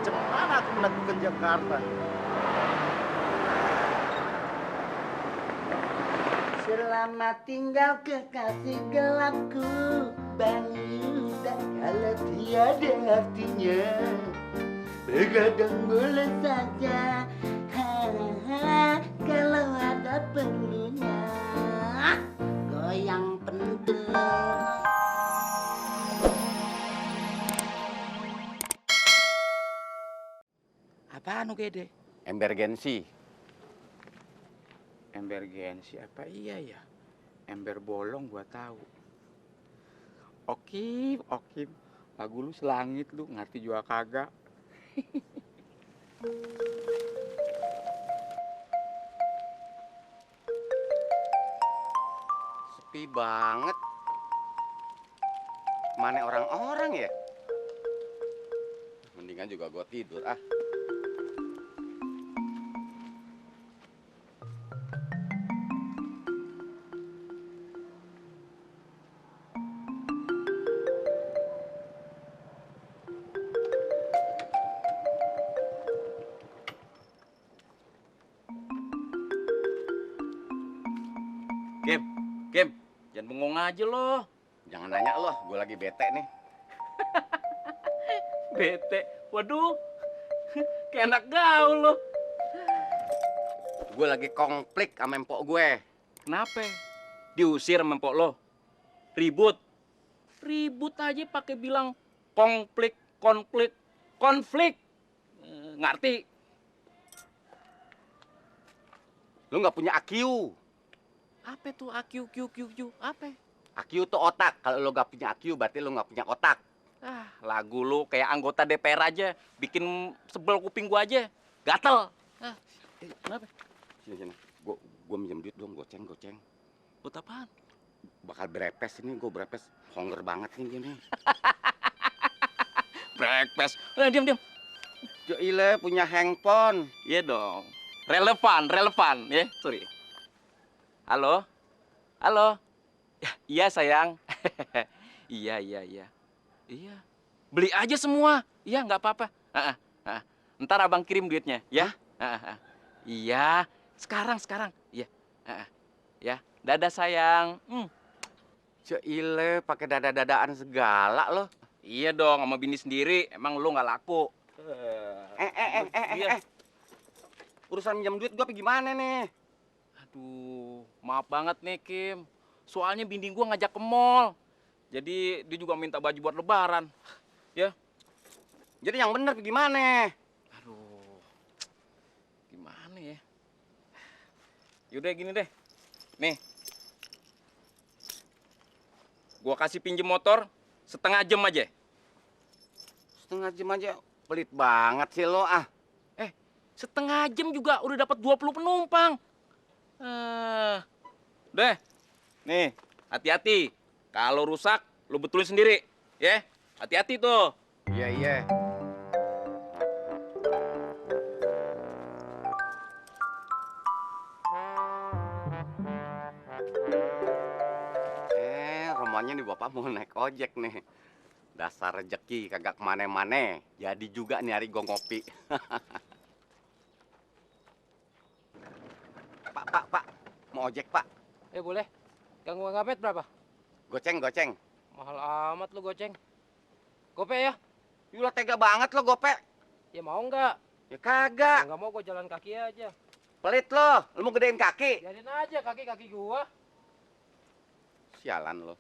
macam mana aku menaklukkan Jakarta? Selamat tinggal kekasih gelapku, bangun tak kala tiada artinya. Begadang boleh saja, kalau ada perlunya. Goyang penting. Apaan Gede? Emergency. Emergency apa iya ya? Ember bolong gua tahu. Okim, Okim. Lagu lu selangit lu, ngerti juga kagak. Sepi banget. Mana orang-orang ya? Mendingan juga gua tidur ah. Kim, jangan bengong aja lo. Jangan nanya loh, gua lagi bete nih. Bete, waduh, kayak anak gaul lo. Gue lagi konflik sama empok gue. Kenapa? Diusir sama empok lo? Ribut? Ribut aja pakai bilang konflik, konflik, konflik. Ngerti? Lu nggak punya AQ. Apa tuh AQ, Q, Q, Q? Apa? AQ tuh otak. Kalau lu nggak punya AQ, berarti lu nggak punya otak. Ah, lagu lu kayak anggota DPR aja, bikin sebel kuping gua aja. Gatel. Ah, kenapa? Sini. Gua minjem duit dong, goceng. Buat apaan? Bakal berepes ini, gua berepes. Honger banget nih gini. Breakfast. Diam. Joile punya handphone. Iya dong. Relevan, ya. Sorry. Halo? Ya, iya sayang. Iya. Iya. Beli aja semua. Iya, nggak apa-apa. Ntar abang kirim duitnya, ya. Iya. Sekarang. Iya. Ya. Dadah sayang. Joile pakai dada-dadaan segala loh. Iya dong, sama bini sendiri. Emang lu nggak laku. Iya. Urusan minjem duit gua apa gimana nih? Aduh, maaf banget nih Kim. Soalnya bini gua ngajak ke mall. Jadi dia juga minta baju buat lebaran. Ya. Jadi yang bener apa gimana? Aduh. Gimana ya? Yaudah gini deh. Nih. Gua kasih pinjem motor setengah jam aja. Setengah jam aja. Pelit banget sih lo ah. Setengah jam juga udah dapat 20 penumpang. Deh. Nih, hati-hati. Kalau rusak, lu betulin sendiri, ya. Hati-hati tuh. Iya. Romonya nih bapak mau naik ojek nih. Dasar rezeki kagak kemana-mana. Jadi juga nih hari gua ngopi. Pak. Mau ojek, Pak. Boleh. Ganggu ngapet berapa? Goceng. Mahal amat lu goceng. Gope ya? Yulah tega banget lo gope. Ya mau nggak? Ya kagak. Nggak mau gua jalan kaki aja. Pelit lo. Lu mau gedein kaki. Biarin aja kaki gua. Sialan lo.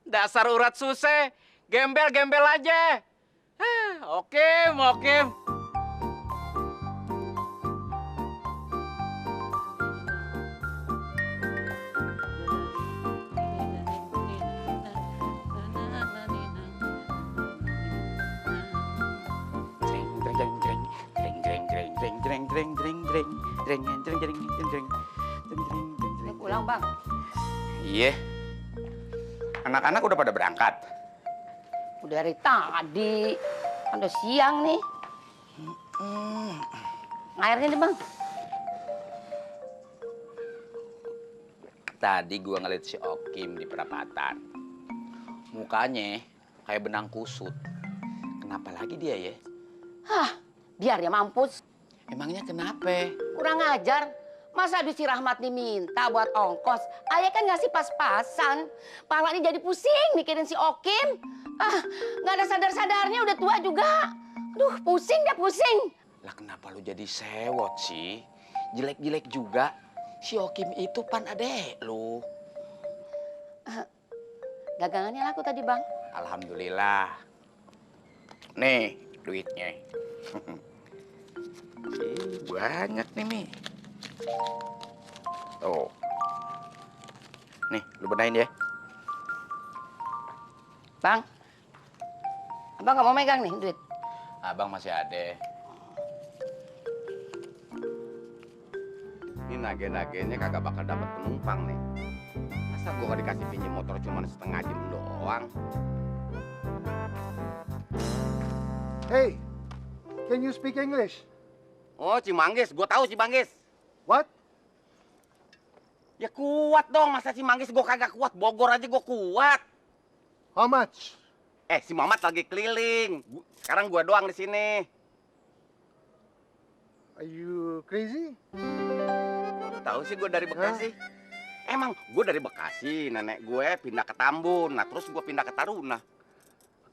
Dasar urat susah. Gembel aja. Oke. Pulang bang. Iya. Anak-anak udah pada berangkat. Udah dari tadi. Kan udah siang nih. Airnya nih bang. Tadi gua ngeliat si Okim di perapatan. Mukanya kayak benang kusut. Kenapa lagi dia ya? Hah, biar ya mampus. Emangnya kenapa? Kurang ajar. Masa aduh si Rahmat diminta buat ongkos. Ayah kan ngasih pas-pasan. Pala ini jadi pusing mikirin si Okim. Ah, nggak ada sadar-sadarnya, udah tua juga. Duh, pusing dah pusing. Lah kenapa lu jadi sewot sih? Jelek-jelek juga. Si Okim itu pan adek lu. Dagangannya laku tadi, Bang. Alhamdulillah. Nih duitnya. Banyak nih, Mi. Tuh. Nih, lu bedain ya. Bang, Abang nggak mau megang nih duit? Abang masih ada. Ini nage-nagenya kagak bakal dapat penumpang nih. Masa gua gak dikasih pinjam motor cuma setengah jam doang? Hey, can you speak English? Oh, Cimanggis, gua tahu Cimanggis. What? Ya kuat dong, masa Cimanggis gua kagak kuat? Bogor aja gua kuat. How much? Si Mamat lagi keliling. Sekarang gua doang di sini. Are you crazy? Lu tahu sih gua dari Bekasi. Emang gua dari Bekasi, nenek gue pindah ke Tambun. Nah, terus gua pindah ke Taruna.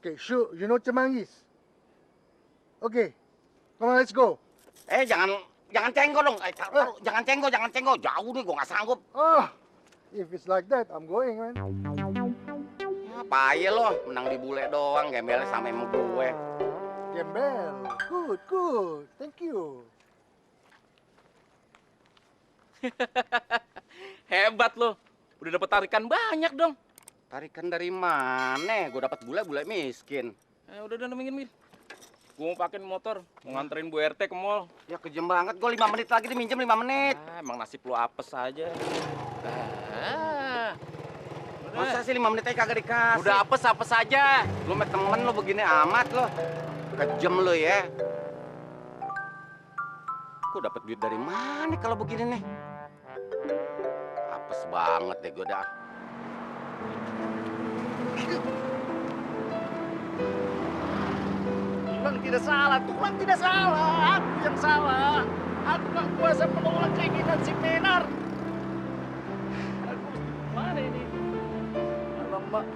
Okay, sure. You know Cemanggis? Okay, come on, let's go. Jangan cenggo dong. Taruh, jangan cenggo. Jauh nih, gua nggak sanggup. Oh, if it's like that, I'm going, man. Apa ya lo, menang di bule doang, gembelnya sama emang gue. Gembel. Good, good. Thank you. Hebat lo. Udah dapet tarikan banyak dong. Tarikan dari mana? Gue dapat bule miskin. Udah minggir. Gue mau pakein motor, mau nganterin Bu RT ke mall. Ya kejem banget, gue 5 menit lagi diminjem 5 menit. Emang nasib lu apes aja. Masa sih 5 menit aja kagak dikasih? Udah apes aja. Lu sama temen lu begini amat lo. Kejem lu ya. Gue dapat duit dari mana kalau begini nih? Apes banget deh gue dah. Tuhan tidak salah, Tuhan tidak salah. Aku yang salah. Aku nggak kuasa menolak keinginan si Menar. Aku mana ini? Alamak.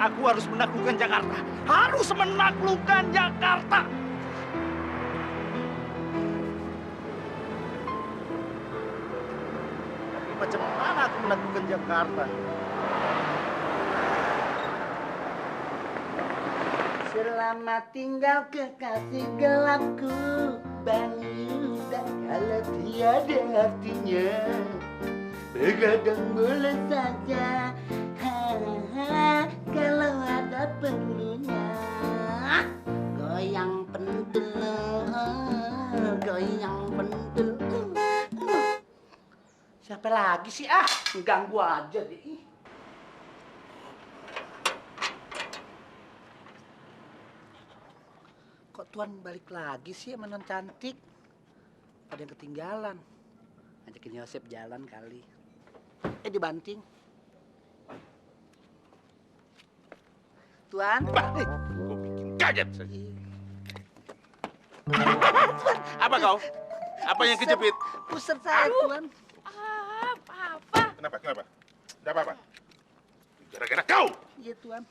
Aku harus menaklukkan Jakarta. Harus menaklukkan Jakarta. Tapi macam mana aku menaklukkan Jakarta? Selamat tinggal kekasih gelapku, Bang Yuda, kalau tiada artinya, begadang boleh saja, kalau ada perlunya. Goyang pentul, goyang pentul. Siapa lagi sih? Ganggu aja deh. Kok Tuan balik lagi sih sama non cantik? Ada yang ketinggalan. Ajakin Yosep jalan kali. Dibanting. Tuan. Gue bikin kaget saja. Tuan. Apa kau? Apa yang kejepit? Pusat saya, Tuan. Kenapa? Ada apa-apa? Gara-gara kau! Iya, Tuan.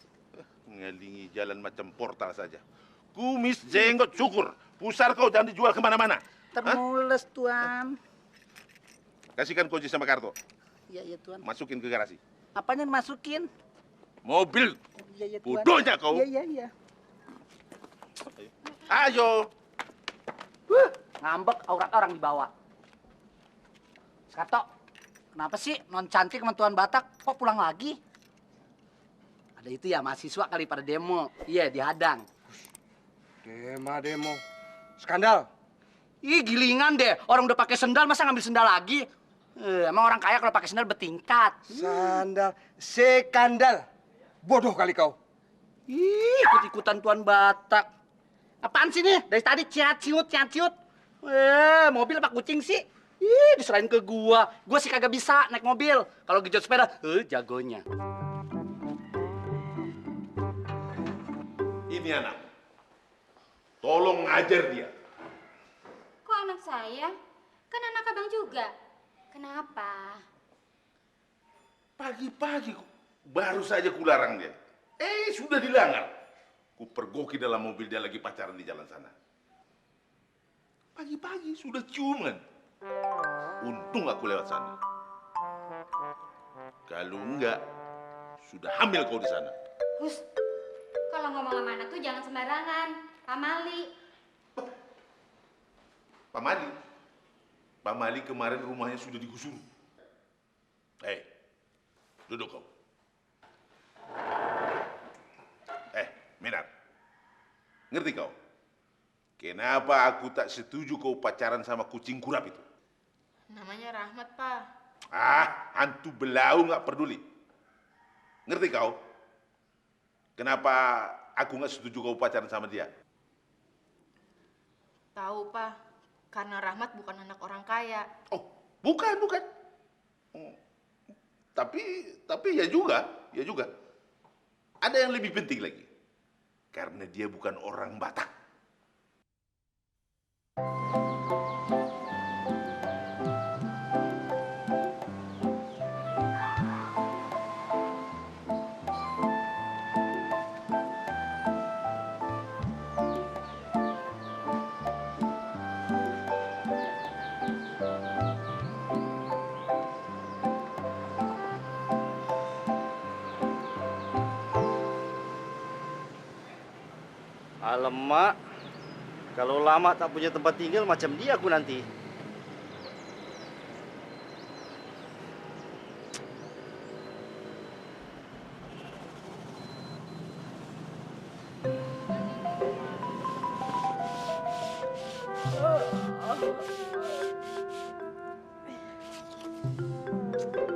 Ngelingi jalan macam portal saja. Kumis, jenggot, cukur. Pusar kau jangan dijual kemana-mana. Termules, Tuan. Kasihkan kunci sama kartu. Iya, Tuan. Masukin ke garasi. Apanya masukin? Mobil. Iya, Tuan. Bodohnya kau. Iya. Ayo. Ngambek aurat orang dibawa. Skato, kenapa sih non cantik sama Tuan Batak kok pulang lagi? Ada itu ya mahasiswa kali pada demo. Iya, dihadang. Demo. Skandal. Ih, gilingan deh. Orang udah pakai sendal masa ngambil sendal lagi? Emang orang kaya kalau pakai sendal bertingkat. Skandal. Sekandal. Bodoh kali kau. Ih, ikut-ikutan Tuan Batak. Apaan sih nih? Dari tadi ciat-ciut. Mobil apa kucing sih? Ih, diserahin ke gua. Gua sih kagak bisa naik mobil. Kalau gejot sepeda, jagonya. ini anak. Tolong ngajar dia. Kok anak saya? Kan anak abang juga. Kenapa? Pagi-pagi baru saja kularang dia. Sudah dilanggar. Ku pergoki dalam mobil dia lagi pacaran di jalan sana. Pagi-pagi sudah ciuman. Untung aku lewat sana. Kalau enggak, sudah hamil kau di sana. Hus, kalau ngomong sama anak tuh jangan sembarangan. Pak Mali. Pak Mali. Pak Mali kemarin rumahnya sudah digusur. Duduk kau. Minar. Ngerti kau? Kenapa aku tak setuju kau pacaran sama kucing kurap itu? Namanya Rahmat, Pak. Hantu belau nggak peduli. Ngerti kau? Kenapa aku nggak setuju kau pacaran sama dia? Tahu, Pak. Karena Rahmat bukan anak orang kaya. Oh, bukan. Tapi ya juga. Ada yang lebih penting lagi. Karena dia bukan orang Batak. Alamak, kalau lama tak punya tempat tinggal macam dia aku nanti.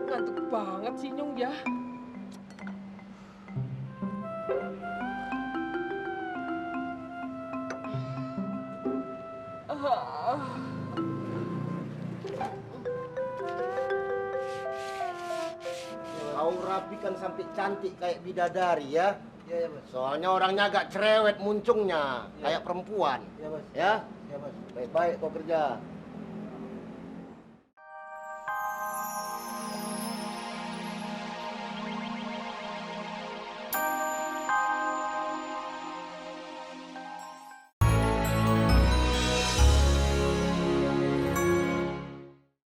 Ngantuk banget sih Nyung ya. Kau rapikan sampai cantik kayak bidadari ya. Iya, Bos. Soalnya orangnya agak cerewet muncungnya, kayak perempuan. Iya, Bos. Ya? Iya, Bos. Baik-baik kau kerja.